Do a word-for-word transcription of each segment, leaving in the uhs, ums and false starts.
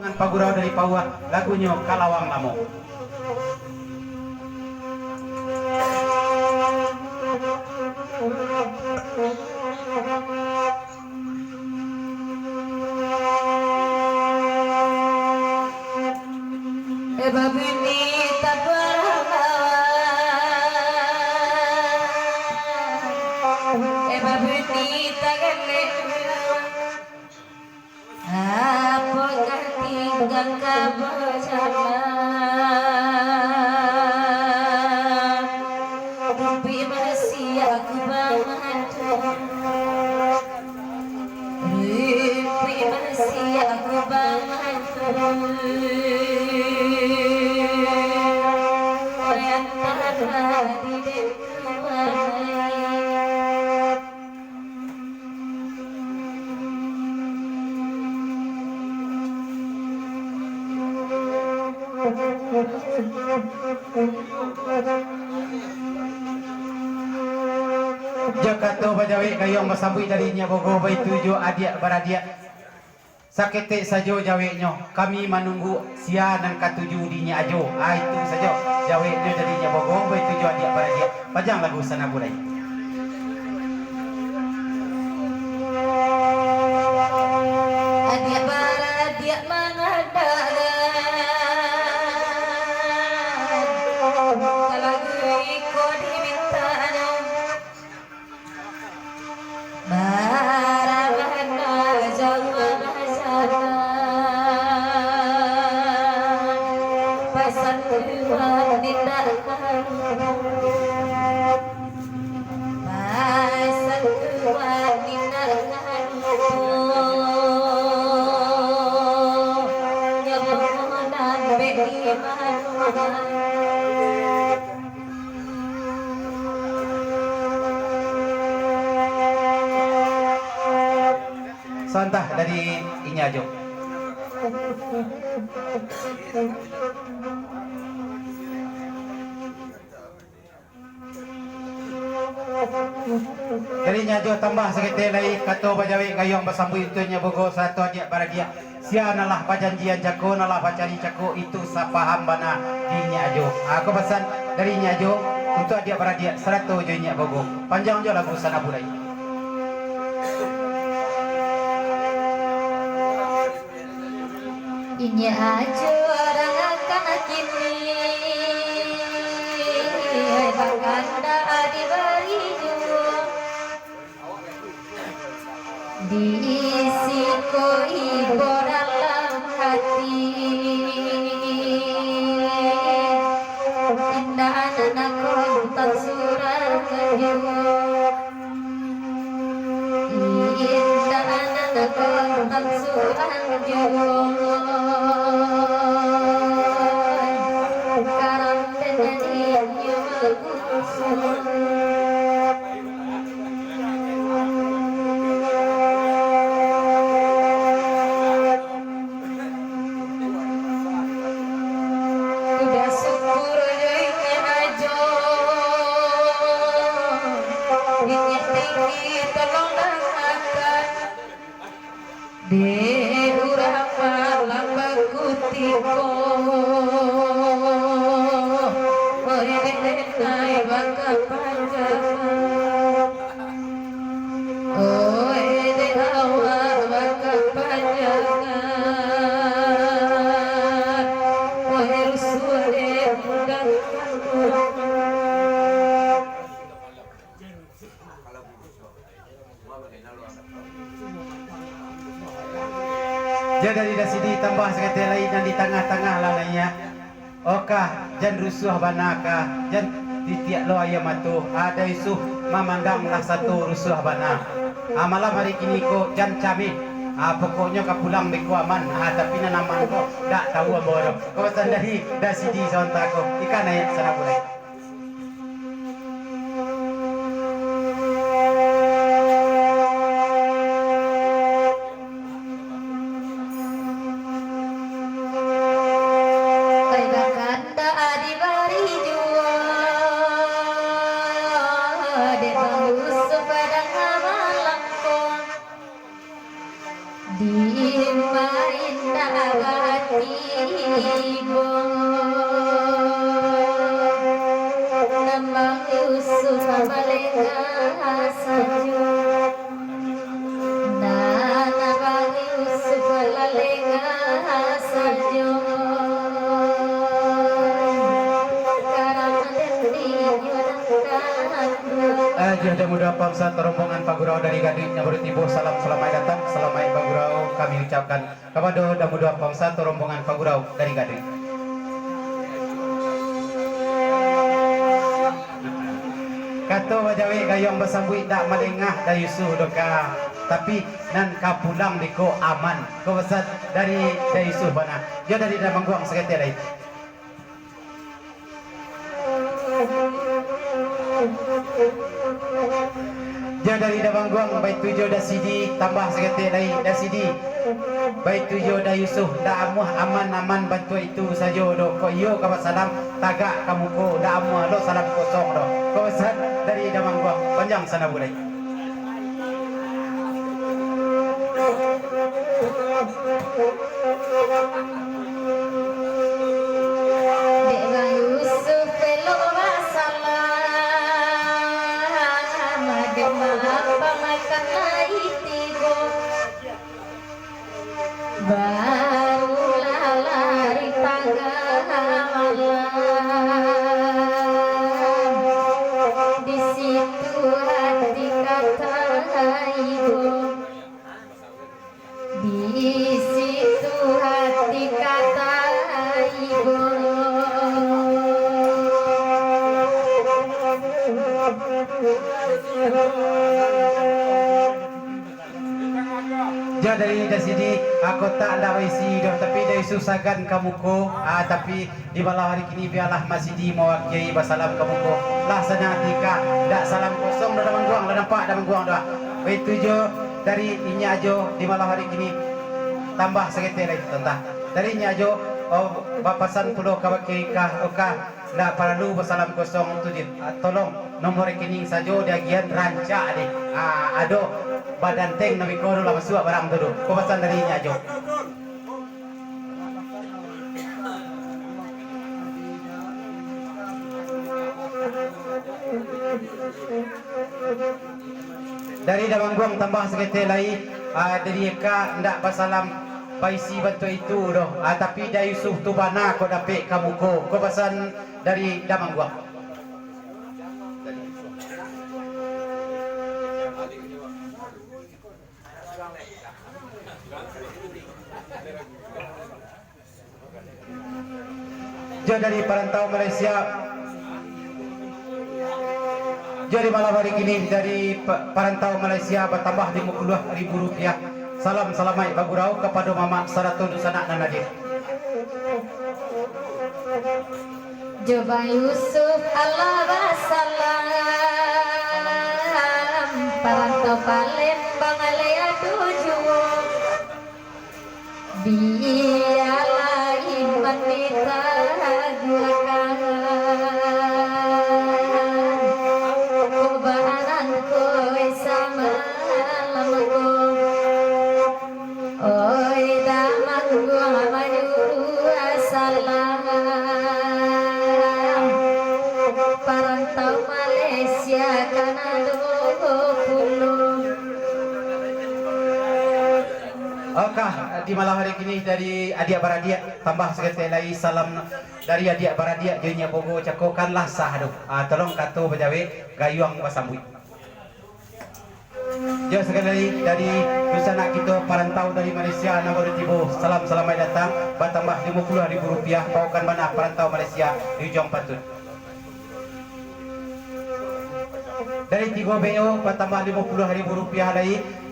Pagurau dari Pauah, lagunyo Kalawang Lamo. Eh, babini taparah lawan. Eh, babini tagalek. Apokah tingga ka bajalan, rumpuik basiak aku bamantu, rumpuik basiak aku bamantu, antara di dek tuan. Jo kato bajawek gayuang basambuik dari Nyiak Bogoh, baitu jo adiak baradiak. Saketek sajo jaweknyo, kami manunggu sia nan katuju di Nyiak Ajo. Ah, itu sajo jaweknyo dari Nyiak Bogoh, baitu jo adiak baradiak. Panjang lagu Sanabulai. Adiak baradiak mangadakan, ka lagu iko dimintanyo. Barabana jauah bajalan, pasan Tuhan indak kalupo, pasan Tuhan indak kalupo, nyo nan bek di manuah. Santah dari Inyak Ajo. Dari Inyak Ajo tambah saketek lai, kato bajawek gayuang basambuik untuak Inyak Bogoh sarato adiak baradiak. Sia nan lah bajanjian cako, nan lah bacari cako, itu sapaham bana di Inyak Ajo. Ah, ko pasan dari Inyak Ajo untuak adiak baradiak sarato jo Inyak Bogoh. Panjang jo lagu Sanabulai. Inyak Ajo urang akan kini, bakanda di bari juo. Di siko ibo dalam hati, indak nan kontang surang juo. Indak nan kontang surang juo. Karanteno inyo bagusuak. Sudah syukur jo Inyak Ajo, Inyak Tinggi tolong dangakan. Dek urang malam bakutiko, oi dek nai bakapanjangan, oi dek awak bakapanjangan, oi rusuah dek mudah. Jan dari dasidi tambah sakali lai nan di tangah-tangah lah naiak. Okah, jan rusuah bana kah, jan titiak lo aia mato, ah, dari suh mamandang lah sato rusuah bana. Ah, malam hari kini ko jan cameh. Ah, pokoknyo ka pulang beko aman. Ah, tapi nan aman ko dak tahu ambo doh. Ko pasan dari dasidi sawanta ko. Ikan naiak sana pulai. Ai bakanda di bari juo, dek manuso padang malam ko. Di ma indak Ibo, nambah Yusuf balengah sajo. Nah, nambah Yusuf balengah sajo. Karang dandi nyo datang. Eh, jo damu doa pamsa rombongan Pak Gurau dari Gading nan baru tibo, salam salamaik datang, salamaik bagurau kami ucapkan. Kapado damu doa pamsa tu rombongan Pak Gurau dari Gading. Kato bajawek gayuang basambuik, dak malengah Da Yusuf doh ka, tapi nan ka pulang di ko aman. Ko pasan dari Da Yusuf bana. Jo dari Damangguang saketek lai. Jo dari Damangguang, baitu jo Da Sidi, tambah saketek lai Da Sidi. Baitu jo Da Yusuf, dak amuah aman-aman bantuak itu sajo doh. Kok iyo ka basalam, tagak ka muko, dak amuah lo salam kosong doh. Ko pasan dari Damangguang, panjang sanabu lai. Dek Bang Yusuf elok basalam, dek maaf makan lai tibo. Barulah lari tangah malam, di situ hati kata ibu. Di situ hati kata ibu. Jo dari Da Sidi, ah, kotak ndak baisi doh, tapi Da Yusuf sagan ka muko, ah, tapi di malam hari kini bialah Mak Sidi mawakiai basalam ka muko. Lah sanang ati ka, ndak salam kosong doh Damangguang, lah nampak Damangguang doh. Baitu jo dari inyak jo di malam hari kini, tambah saketek lai tantang. Dari inyak jo, oh, bapasan pulo ka bakeh ka, oh, ka. Ndak paralu basalam kosong tu, Din. Ah, tolong nomor rekening sajo diagiahan rancak, Din. Ah, ado badanteng nan biko tu lah masuak barang tu, tu. Ko pasan dari inyo ajo. Dari Damangguang tambah saketek lai, ah, dari Eka ndak basalam baisi bantuak itu doh. Ah, tapi Da Yusuf tu bana kok dapek ka muko. Ko pasan dari Damangguang. Jo dari parantau Malaysia. Jo di malam hari kini dari pa-, parantau Malaysia batambah limo puluah ribu rupiah. Salam salamaik bagurau kapado mamak sarato dunsanak nan hadir. Jo Bang Yusuf alah basalam, parantau Palembang lai ado juo. Bialah iman ditaguahkan, ko barangkoi samalam ko. Oi, Damangguang manyuruah salam, parantau Malaysia ka nan duo puluah. Oka, di malam hari kini dari adiak baradiak, tambah saketek lai salam dari adiak baradiak jo inyiak bogo cako kan lah sah tu. Ah, tolong kato bajawek, gayuang basambuik. Jo sakali lai dari dunsanak kito parantau dari Malaysia nan baru tibo, salam salamaik datang, batambah limo puluah ribu rupiah, baokan bana parantau Malaysia di Ujuang Patut. Dari Tigo B O batambah limo puluah ribu rupiah lai.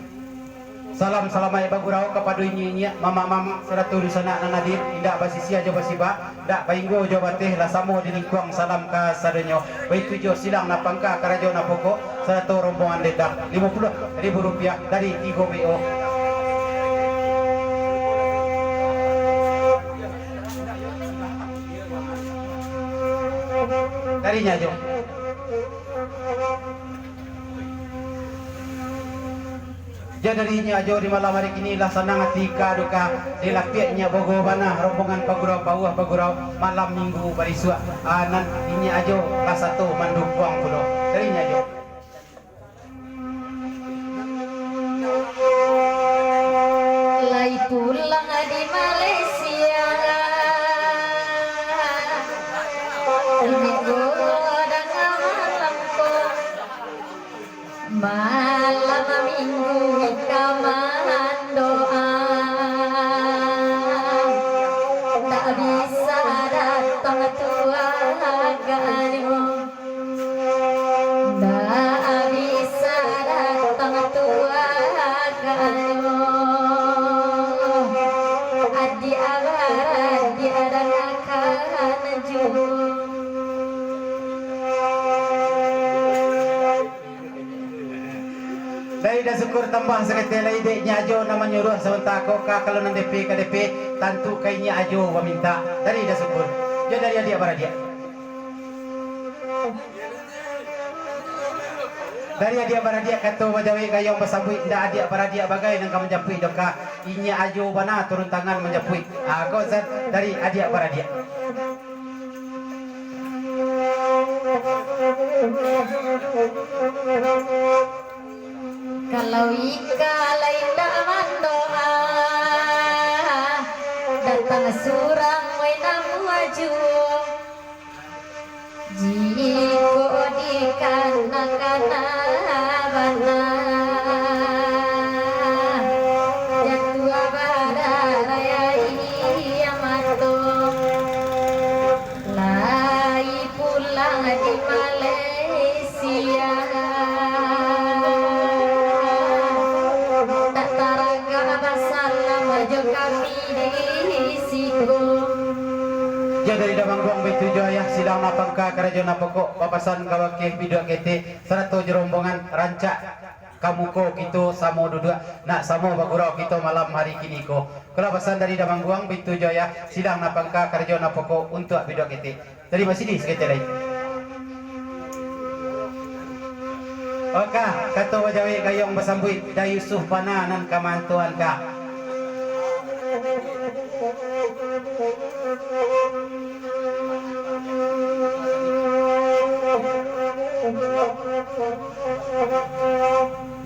Salam salamaik bagurau kapado inyiak-inyiak, mamak-mamak, sarato dunsanak nan hadir, indak basisiah jo basibak, dak bainggo jo bateh, lah samo di lingkuang salam kasadonyo. Baitu jo silang nan pangka karajo nan pokok, sarato rombongan dendang, limo puluah ribu rupiah dari Tigo B O. Dari Nyajo. Jo dari inyiak Ajo di malam hari kini lah sanang ati ka duka, dilapiak inyiak bogoh bana rombongan pagurau pauah pagurau malam minggu barisuak. Ah, nan inyiak Ajo lah sato mandukuang pulo. Dari inyiak Ajo. Lai pulang di Malaysia, inyiak Ajo danga malam ko. Malam minggu ka mandoa, tak bisa datang tu agaknyo. Tak bisa datang tu agaknyo. Adiak baradiak dangakan juo. Dari dah syukur tambah saketek lai, dek inyiak Ajo nan manyuruah sabanta ko ka, kalau nan D P ka D P, tantu ka inyiak Ajo baminta. Dari dah syukur. Jo dari adiak baradiak. Dari adiak baradiak kato bajawek gayuang basambuik, indak adiak baradiak bagai nan ka manjapuik doh ka. Inyiak Ajo bana turun tangan manjapuik. Ah, ko Ustaz dari adiak baradiak. Kalau ika lai indak mandoa, datang surang wai namuah juo. Jikok dikana-kana bana, jatuah badarai aia mato. Lai pulang di Malaysia, tak taragak basalam jo kami di siko. Jo dari Damangguang baitu jo ayah, silang nan pangka karajo nan pokok, bapasan ka bakeh biduak ketek, sarato jo rombongan rancak ka muko kito samo duduak, nak samo bagurau kito malam hari kini ko. Kalau pasan dari Damangguang, baitu jo ayah, silang nan pangka karajo nan pokok untuak biduak ketek. Dari masidi saketek lai. Oka, kato bajawek gayuang basambuik, Da Yusuf bana nan ka maantoan ka.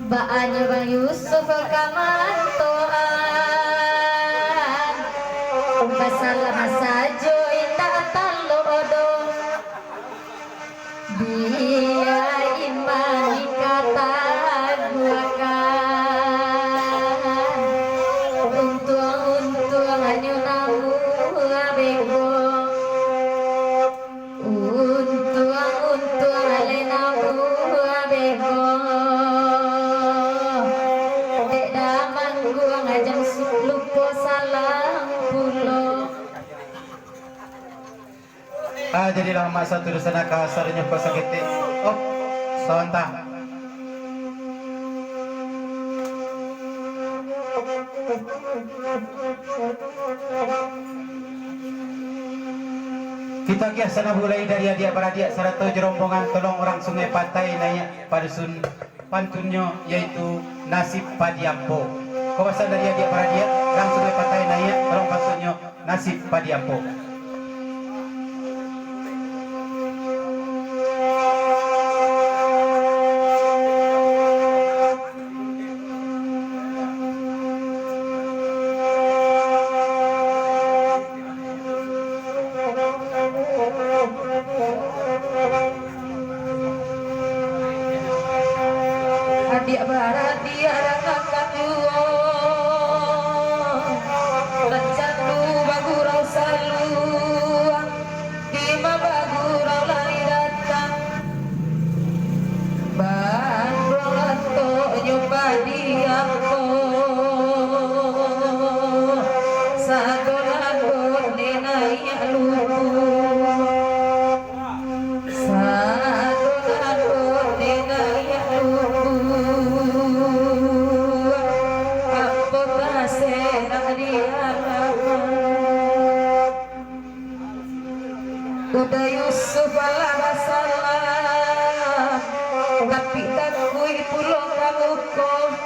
Baanyo Bang Yusuf ka maantoan, basalam sajo indak talok doh. Bia iman ka taguahkan, untuang-untuang anyo namuah beko. Untuang-untuang lai namuah beko, dek Damangguang jan su-, lupo salam pulo. Ah, jadilah mak satu di sana ka sarinyo ko saketek. Oh, sabanta. Kito agiah sanabu lai dari adiak baradiak sarato jo rombongan, tolong urang Sungai Patai naiak padusun pantunnyo, yaitu Nasib Padi Ampo. Kawasan dari adiak baradiak, urang Sungai Patai naiak, tolong pantunnyo Nasib Padi Ampo. Adiak baradiak, rakan juo, nan candu bagurau saluang, dima bagurau lai datang. Banduang latoknyo padi ampo, sagolah boneh naiak lubuak. Sagolah boneh naiak lubuak, ampo taserak di alaman. Uda Yusuf alah basalam, tapi takuik pulo ka muko.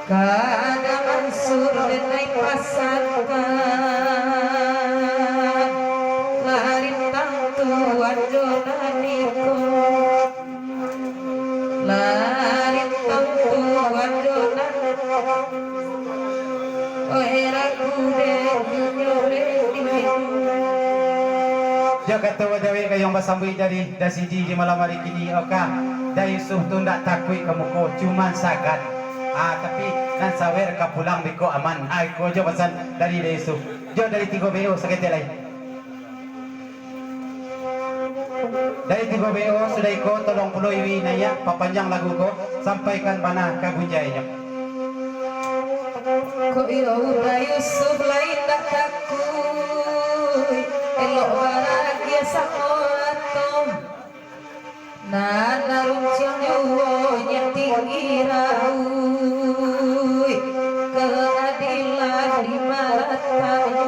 Kada mansur denai pasankan, larintang tuan jo nan iko. Larintang tuan jo nan, oe ragu dek inyo leh di. Jo kato bajawek gayuang basambuik dari Dasidi di malam hari kini, oka, Dai Yusuf tu ndak takuik ka muko, cuman sagan. Ah, tapi nan sawer ka pulang beko aman. Ah, iko jo pasan dari Dai Yusuf. Jo dari Tigo B O saketek lai. Dari Tigo B O sudah iko, tolong pulo Iwi Naiak papanjang lagu ko, sampaikan bana ka gunjainyo. Kok iyo Dai Yusuf lai ndak takuik, elok baragiah samo ato. Nan runciang juo nyo tinggi rauik, keadilan di marataknyo.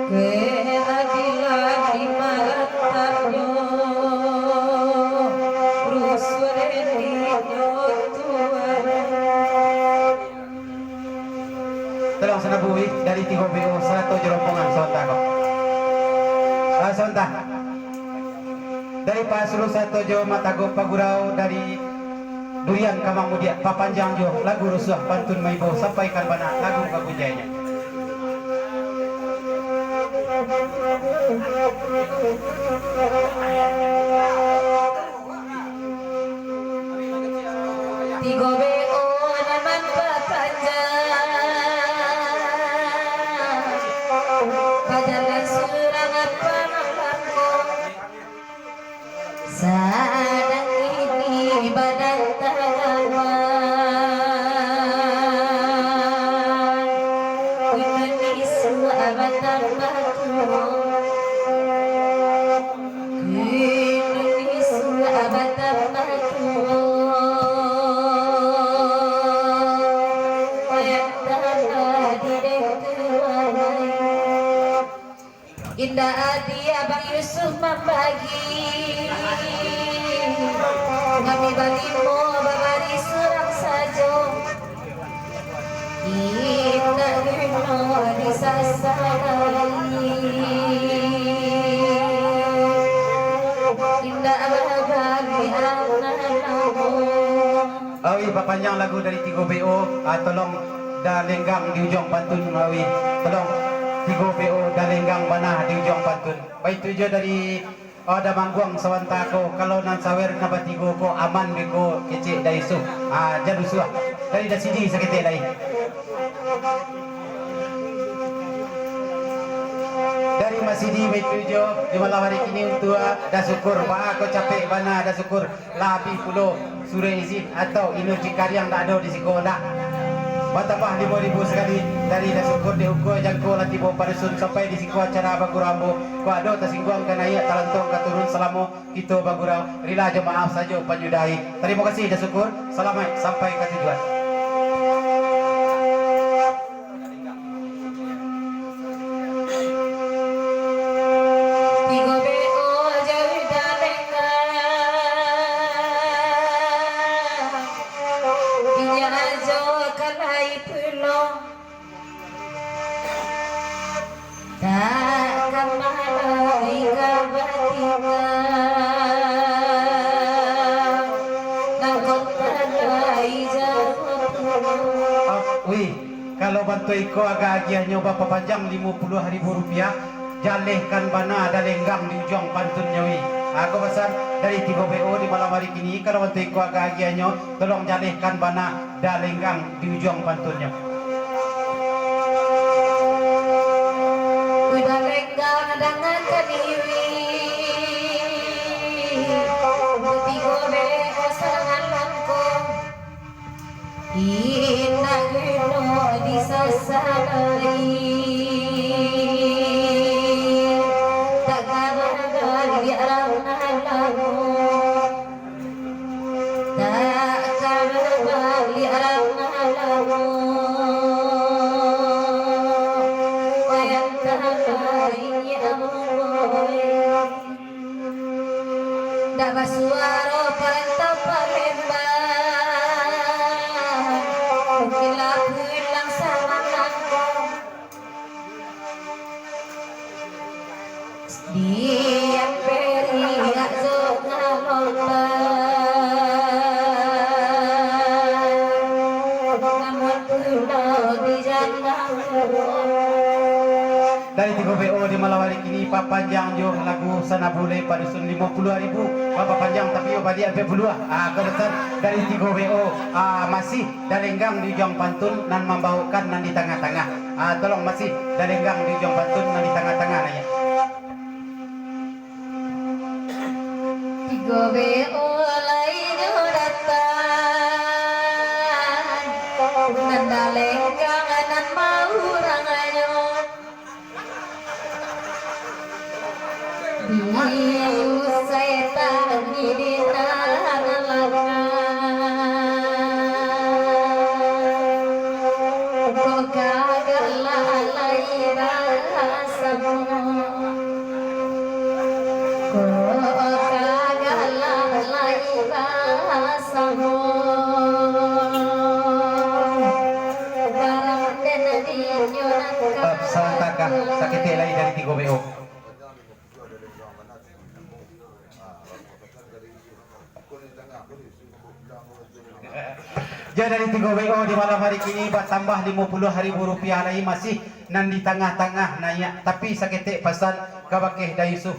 Keadilan di marataknyo, rusuah di nyo tuan. Tolong sanabu, wih, dari Tigo B O sarato jo rombongan sawanta ko. Ah, sawanta. Dari Pak Asrul sarato jo Mak Tago Pagurau dari Durian Kamang Mudiak, papanjang jo lagu rusuah pantun maibo, sampaikan bana lagu ka gunjainyo. Tigo B O nan bapanjang, bajalan surang apa malam ko. Sadang ini badan tanaman, kunan isuak batambah tuo. Indonesia batambah tuo, wayah tanah di dek tuanai. Indak adil Abang Yusuf mambagi, kami balimo babari surang sajo. Indak guno disasali, indak babaliak nan lamo. Awi, bapanjang lagu dari Tigo B O, ah, tolong dalenggang di ujuang pantun, awi. Tolong, Tigo B O dalenggang bana di ujuang pantun. Baitu juo dari Oh, Damangguang sawanta ko, kalau nan sawer nan batigo ko aman beko kecek Dai Yusuf. Ah, jan rusuah. Dari Dasidi saketek lai. Dari Masidi baitu juo, di malam hari kini untuak Da Sukur. Baa ko capek bana Da Sukur. Labiah pulo surek izin atau inur cikariang ndak ado di siko ndak. Batambah limo ribu sakali dari Da Sukur, dek ukua jangko lah tibo padusun sampai di siko acara bagurau ambo. Kok ado tasingguang ka naiak, talantong ka turun, salamo kito bagurau, rila jo maaf sajo panyudahi. Tarimo kasih Da Sukur, salamaik sampai ka tujuan. Tigo B O jauah dalenggang, inyo ajo ka lai pulo. Takkan malai ka batingga, nangkok talai jauah pulo. Wih. Kalau bantuak iko agak agiahnyo bapapanjang limo puluah ribu rupiah, jalehkan bana dalenggang di ujuang pantunnyo, wi. Ako pasan dari Tigo B O di malam hari kini, kalau bantuak iko agak agiahnyo, tolong jalehkan bana dalenggang di ujuang pantunnyo. Wi, dalenggang dangan ka diri, Tigo B O sarangan langkok. Indak guno disasali, tak ka babaliak rang nan lamo, tak ka babaliak rang nan lamo. Wayah tamain ya Allah. Ndak basuaro parantau Palembang. Dari Tigo B O di malam hari kini, papanjang jo lagu Sanabulai Padusun limo puluah ribu. Papanjang tapi yo baliak ampek puluah. Ah, ko pesan dari Tigo B O. Ah, masih Dalenggang di ujuang pantun nan mambaokan nan di tangah-tangah. Ah, tolong masih Dalenggang di ujuang pantun nan di tangah-tangah, naiak. Tigo B O lai nyo datang, nan Dalenggang nan maurangnyo. Diusai tangih di nan langah. Kok gagah lah lai rasanyo. Kok gagah lah lai rasanyo. Barang den dinyo nan ka. Salantakah saketek lai dari Tigo B O. Jo dari Tigo B O di malam hari kini batambah limo puluah ribu rupiah lai, masih nan di tangah-tangah naiak. Tapi saketek pasan kabakeh Dai Yusuf.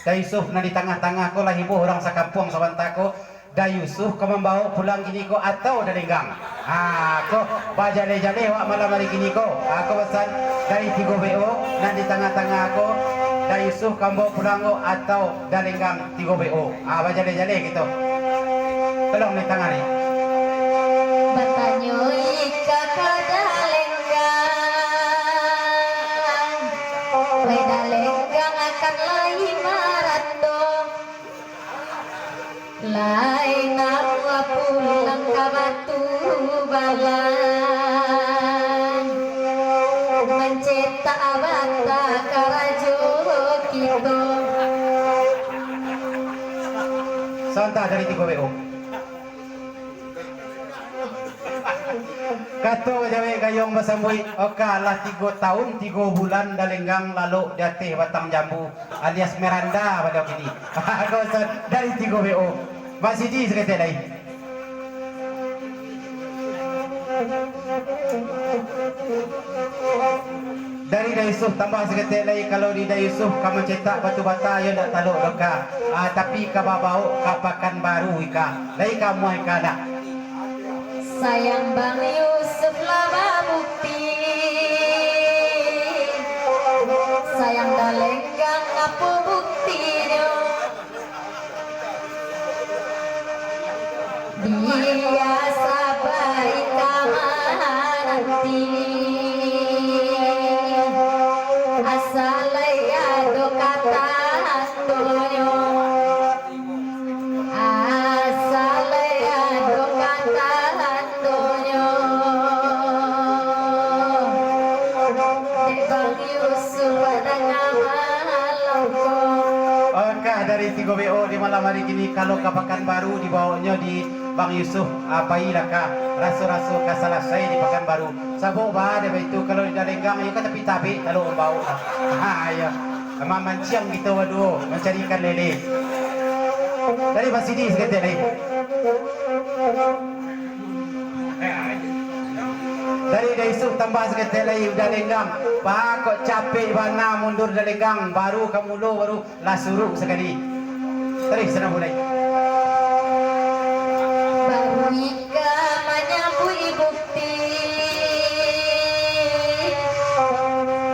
Dai Yusuf nan di tangah-tangah ko lah ibo urang sakampuang sabanta ko. Dai Yusuf ka mambaok pulang kini ko atau Dalenggang? Ha, ko bajaleh-jaleh awak malam hari kini ko. Ha, ko pasan dari Tigo B O nan di tangah-tangah ko, Dai Yusuf ka mambaok pulang ko atau Dalenggang Tigo B O. Ha, bajaleh-jaleh kito. Tolong di tangah ni. Batanyo ika ka Dalenggang, pai Dalenggang akan lai marando. Lai namuah pulang ka Batubalang, mancetak bata karajo kito. Santa dari Tigo B O. Kato bajawek gayuang basambuik, oka lah tigo taun tigo bulan Dalenggang lalok di ateh batang jambu, alias Miranda baliau kini. Ko pesan dari Tigo B O. Masih di saketek lai. Dari Dai Yusuf tambah saketek lai, kalau di Dai Yusuf ka mancetak batu bata, iyo ndak talok doh ka. Ah, tapi ka babaok ka Pakanbaru ika. Lai ka amuah ika ndak? Sayang Bang Yusuf lah babukti. Sayang Dalenggang apo buktinyo? Biasa baik ka mananti, asa lai ado ka tandonyo. Asa lai ado ka tandonyo. Dek Bang Yusuf danga malam ko. Oka dari Tigo B O di malam hari kini, kalau ka Pakanbaru dibaoknyo di Bang Yusuf, ah, pailah ka, raso-raso ka salasai di Pakanbaru. Sabab baa dek baitu, kalau di Dalenggang iyo ka tapi tabek, lalu mambaok lah. Ha, iyo. Mamanciang kito baduo mancari ikan lele. Dari Basidi saketek lai. Dari Daisuk tambah saketek lai, Dalenggang. Baa kok capek bana mundur Dalenggang, baru ka mulo baru lah suruk sakali. Taruih, sanang mulai. Baru ika manyambuik bukti,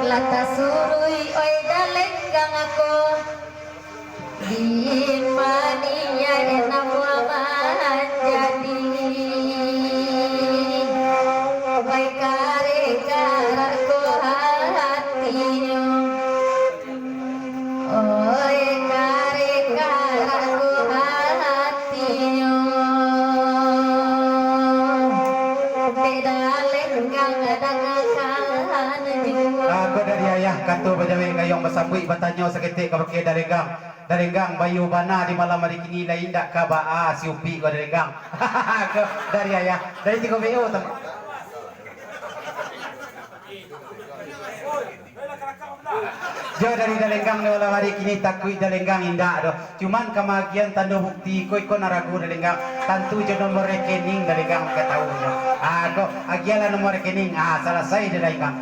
lah tasuruik oi Dalenggang ko. Di maniaik namuah manjadi, oi kareh karak ko hatinyo. Oi, kareh karak ko hatinyo. Dek Dalenggang dangakan juo. Ako dari ayah kato bajawek gayuang basambuik, batanyo saketek kabake Dalenggang. Dalenggang, bayo bana di malam hari kini, lai indak ka baa si Upik ko Dalenggang. Ko dari ayah, dari Tigo B O tama. Jo dari Dalenggang ni malam hari kini, takuik Dalenggang indak doh. Cuman ka maagian tando bukti, iko-iko nan ragu Dalenggang. Tantu jo nomor rekening Dalenggang ka tahu nyo. Ah, ko, agiahlah nomor rekening. Ah, salasai Dalenggang.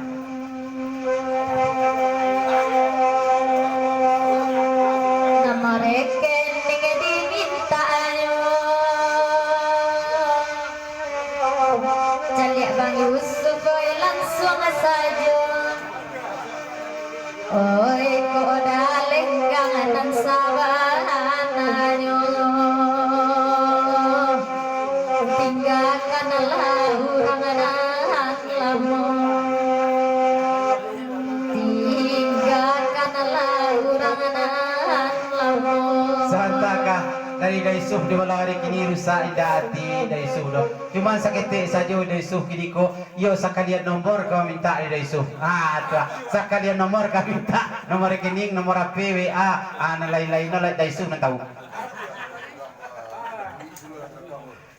Daisuh di malam hari kini rusak indak ati Daisuh doh. Cuman saketek sajo Daisuh kini ko, iyo sakalian nomor ka mintak di Daisuh. Ah, tu ah. Sakalian nomor ka mintak, nomor rekening, nomor H P, W A, ah, nan lain-lain lah Daisuh nan tahu.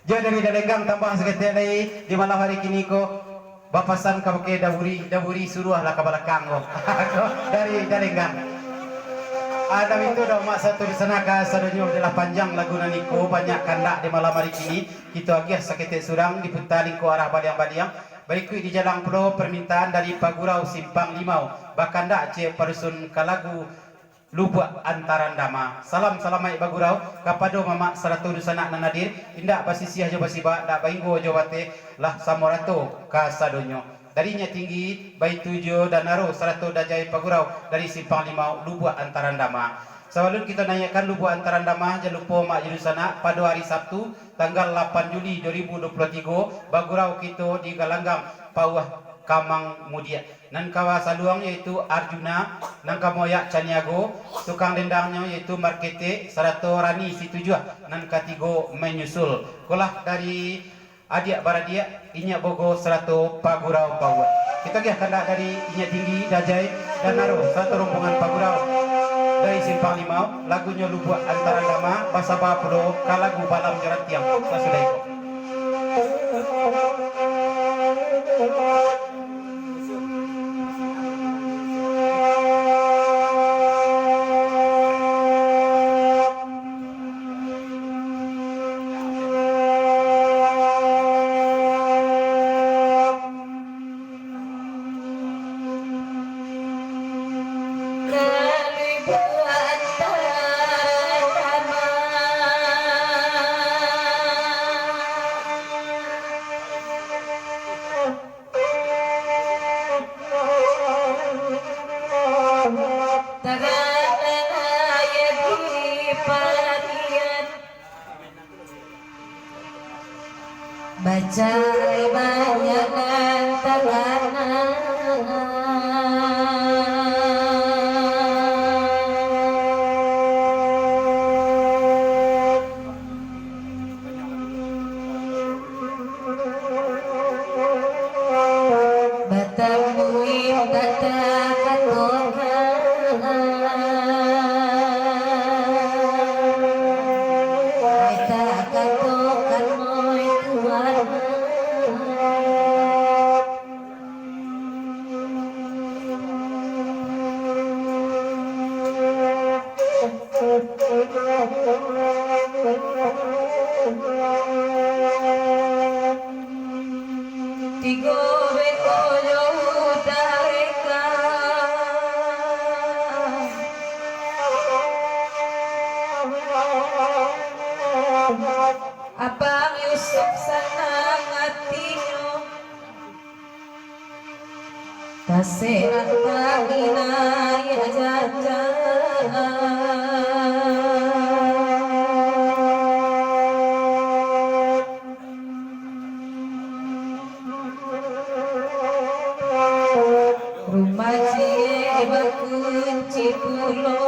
Jo dari Dalenggang tambah saketek lai di malam hari kini ko. Bapasan kabake Daburi, Daburi suruahlah ka balakang ko. Dari Dalenggang. Ado itu doh mak satu di sana ka sadonyo, lah panjang lagu nan iko, banyak kandak di malam hari kini. Kito agiah saketek surang diputa lingkuang arah baliang-baliang. Baikuik di jalang pulo permintaan dari Pagurau Simpang Limau. Bakandak ciek padusun ka lagu Lubuak Antaran Dama. Salam salamaik bagurau kapado mamak sarato dunsanak nan hadir, indak basisiah jo basibak, dak bainggo jo bateh, lah samo rato kasadonyo. Dari Inyiak Tinggi, baitu jo Danaro sarato Dajai Pagurau dari Simpang Limau, Lubuak Antaran Dama. Sabalun kito naiakkan Lubuak Antaran Dama, jan lupo mak jo dunsanak, pado ari Sabtu, tanggal lapan Juli dua ribu dua puluh tigo, bagurau kito di Galanggang, Pauah Kamang Mudiak. Nan ka basaluang yaitu Arjuna, nan ka maoyak Caniago, tukang dendangnyo yaitu Marketek, sarato Rani Situjuah, nan katigo manyusul. Kolah dari adiak baradiak, Inyiak Bogo sarato Pagurau Pauah. Kito agiah kandak dari Inyiak Tinggi, Dajai, Danaro, sarato rombongan Pagurau dari Simpang Limau, lagunyo Lubuak Antaran Dama, basaba pulo ka lagu Balam jo Rantiang sasudah iko. Tagana aia di parian. Bacai banyak nan tagana. Batamui batakatokan, batakatokan moi Tuhan. Tigo beko jo udareka. Abang Yusuf sanang atinyo. Tasik rata inai jaja. Rumah ciek bakunci pulo.